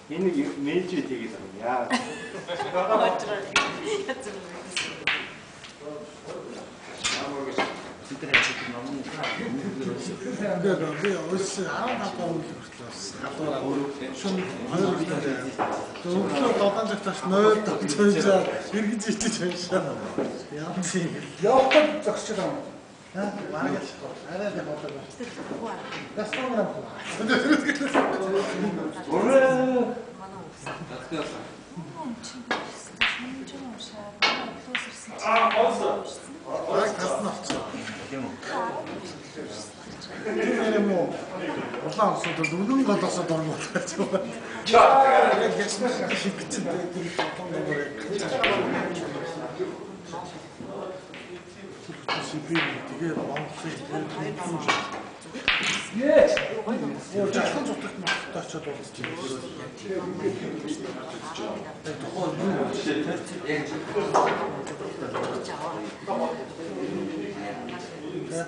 Энэ менежер тэгээд байгаа яа. Ингээд би ус 15 дахь үйл хүртэл бас халуураа шөнө 2 хүртэл өглөө 7 цагтаас 0 тавьж эргэж ичиж уншаа. Ямар юм. Явахад зогсож байгаа юм. Аа бараг л арай л бодлоо. Гастрон юм. Ураа. Бараг тас нь олцсон. Тийм үү? Тэр юм уу? Улаан усууд үнэн голоосоо дурмуулж байгаа. Яг ясмах шигцэн тэр тотон дурыг. Би тэгээ Монголын тэр Yes. Жалхан зутагт мохтой очиод уулзч юм. Яг тухайн юу Яг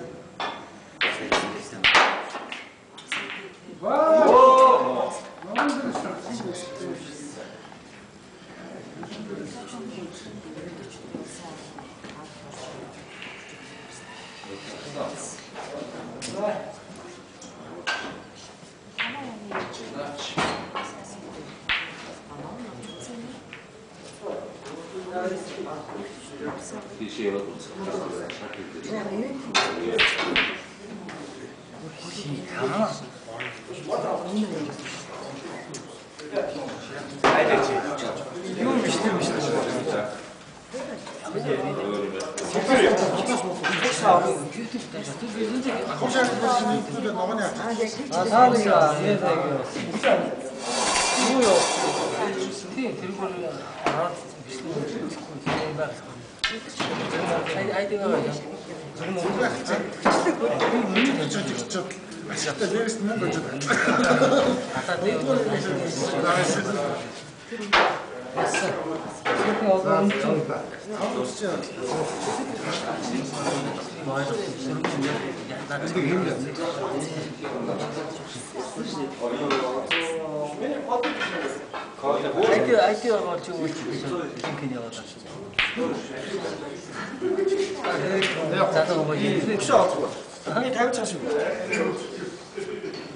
Вау. Тийшээ яваад үзсэн. Юу биш тийм биш.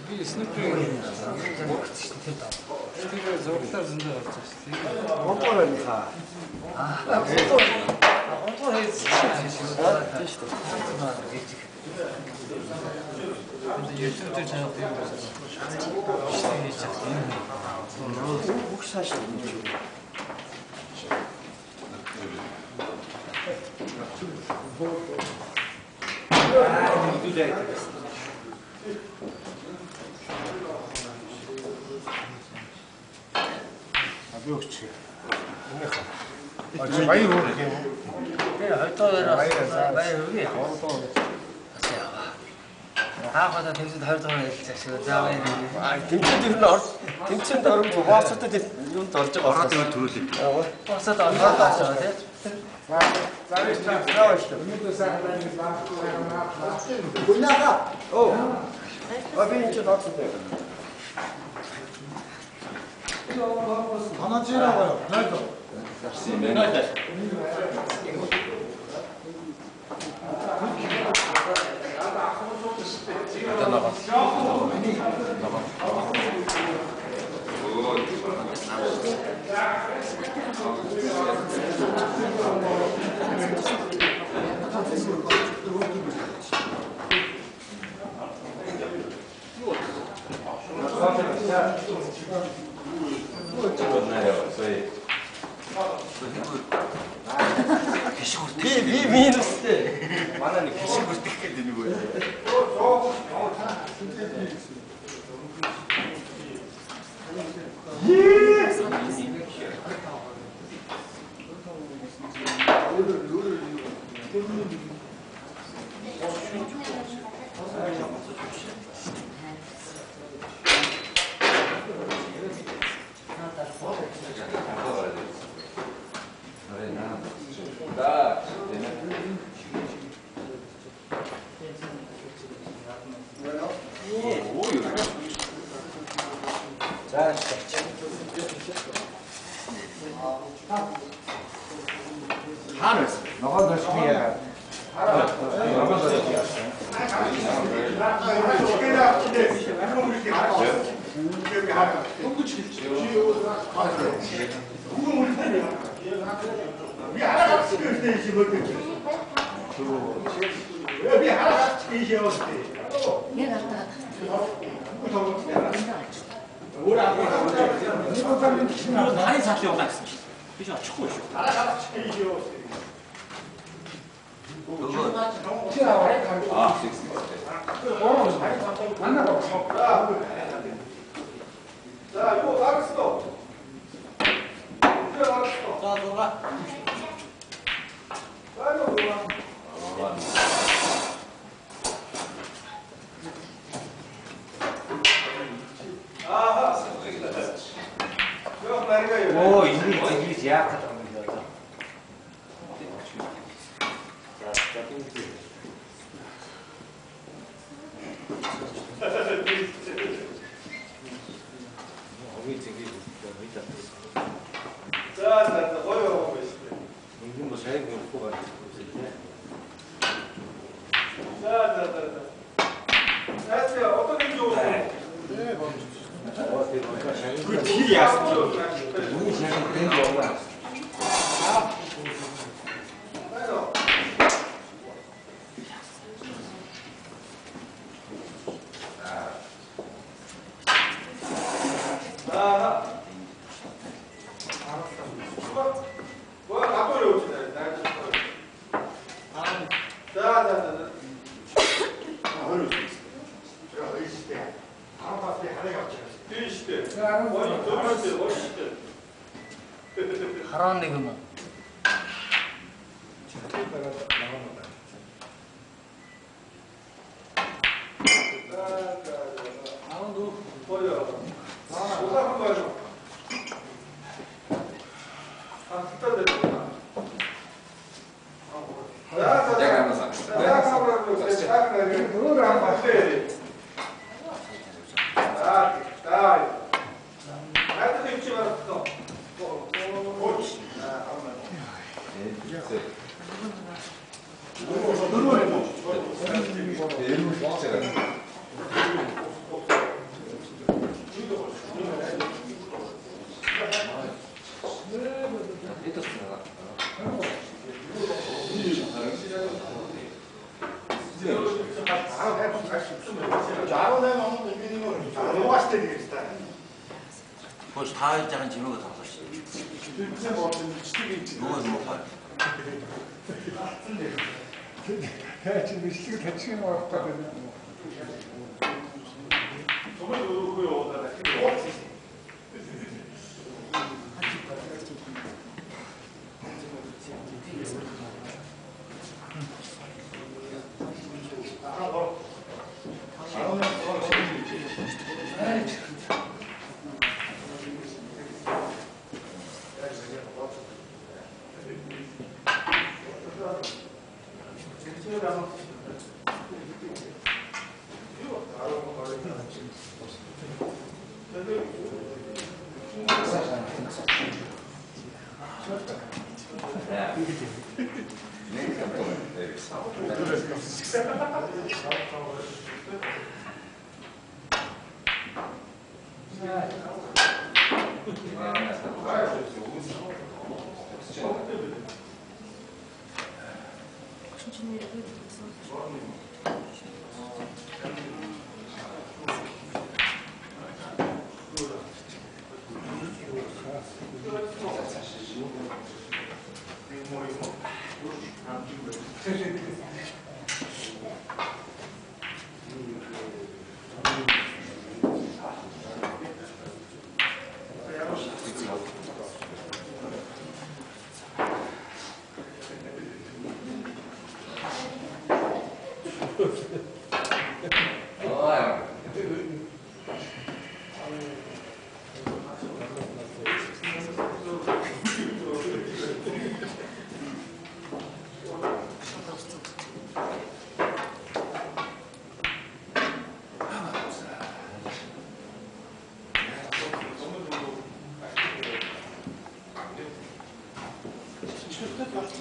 Би Snoopy тэр зургатаар зөндөө гарч байгаа шүү дээ. Гурван байна хаа. Гурван хайз Тийм шүү дээ. YouTube дээр чанал юм байна. Бичлэг хийж чадах юм. Бүх цааш юм чи. Би өгч. Энийх. Баяр хөөрөх юм уу? Тэр хоёрдугаар баяр хүргэе. Бас яваа. Хаахаа тэмцэнд 20 дугаар хэлж ашиг. За баяр хүргэе. Аа тэмцээнд ер нь орж тэмцээнд оромж угаастай тэр юунд орж байгаа Ороод ивэл төрүүлээ. Босоод ороод авсан тий. За баярлалаа. За баярлалаа. Өнөөдөр сайхан байна гэж байна. Гүнаа. Оо. А би энэ ч нууцтай байна. Танажираа гоё. Нойлоо. Гарсан юм байна. Одоо ногоо. Ногоо. Би минустэй. Манай нэг хишиг бүртгэх гэдэг нэг үү. За Хаана байсан? Ногоон дөрсний яа. Ногоон дөрсний яа. Яг алдаад. Харын цаал явна гэсэн чинь. Би ч очихгүй шүү. Аа, За, юу гарсан уу? За 6. Оо, энийг зэглэж яах гэдэг юм бэ одоо? За, Хогийн зэглэж бид алсан. За, за, гоё юм байна. Ингийн бол шаяг өгөхгүй байна. За, за, за, за. За, одоо нэг юу вэ? Үгүй тэр яасан ч юм. Үгүй шаяг дэнд явна. Хараа нэг юм уу? Яг амнасаа. Хөөс та хоёр жаахан чимээг тоглоо шүү. Нөгөө нь муухай. Тэ чи бичлэг тачих юм авах гэдэг юм. 15.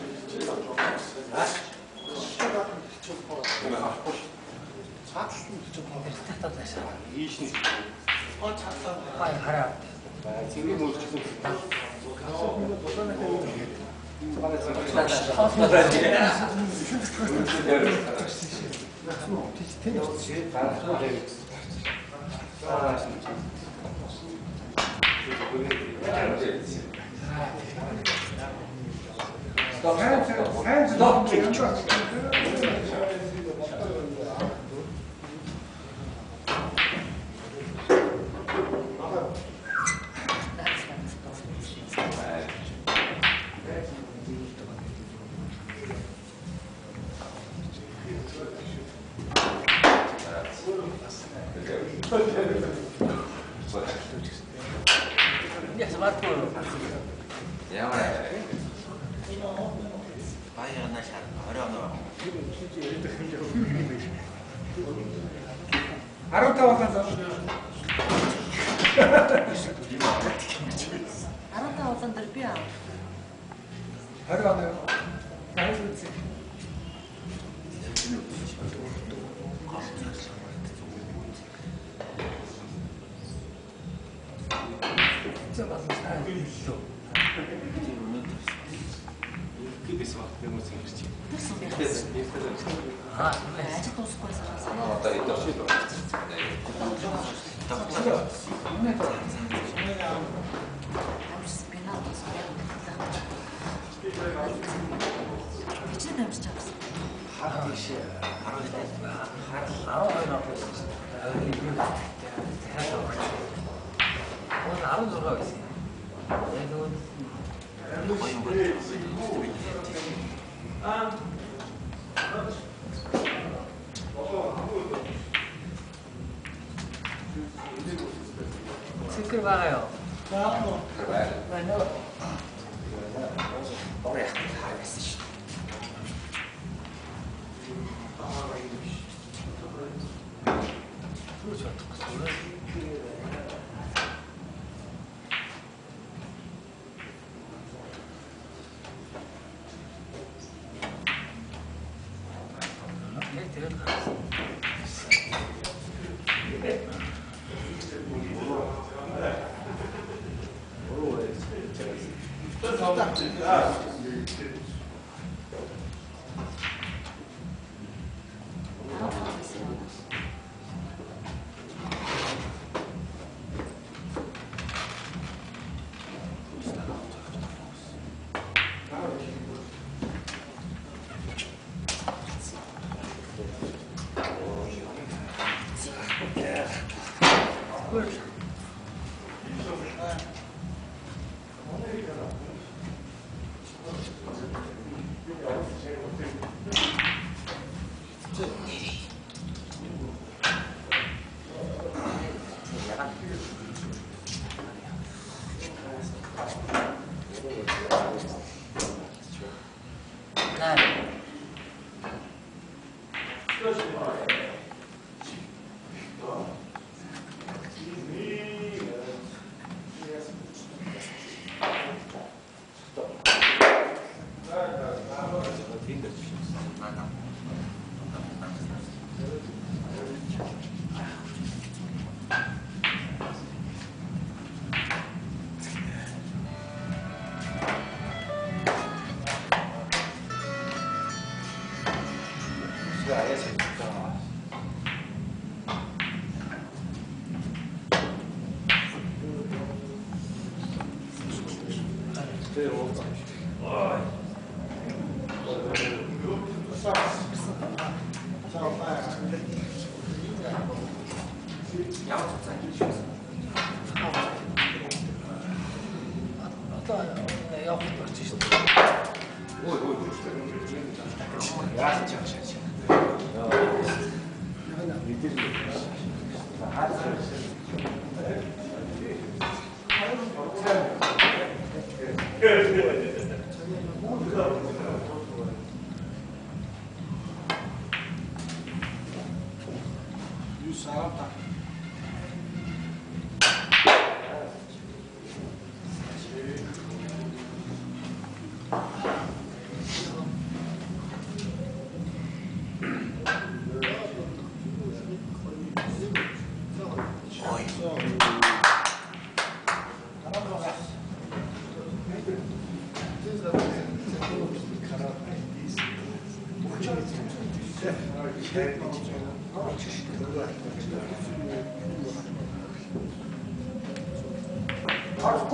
Орохгүй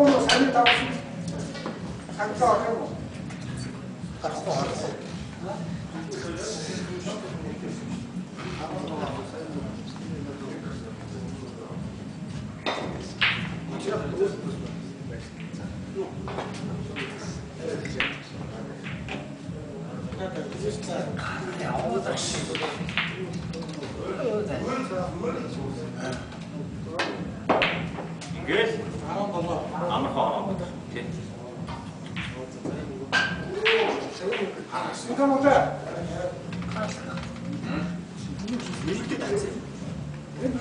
нь саяны тавсан цагдаа орох юм уу? Орохгүй орохгүй. Ингээл амархан ороо. Тий. Нэмэгдээд татсан. Тэр.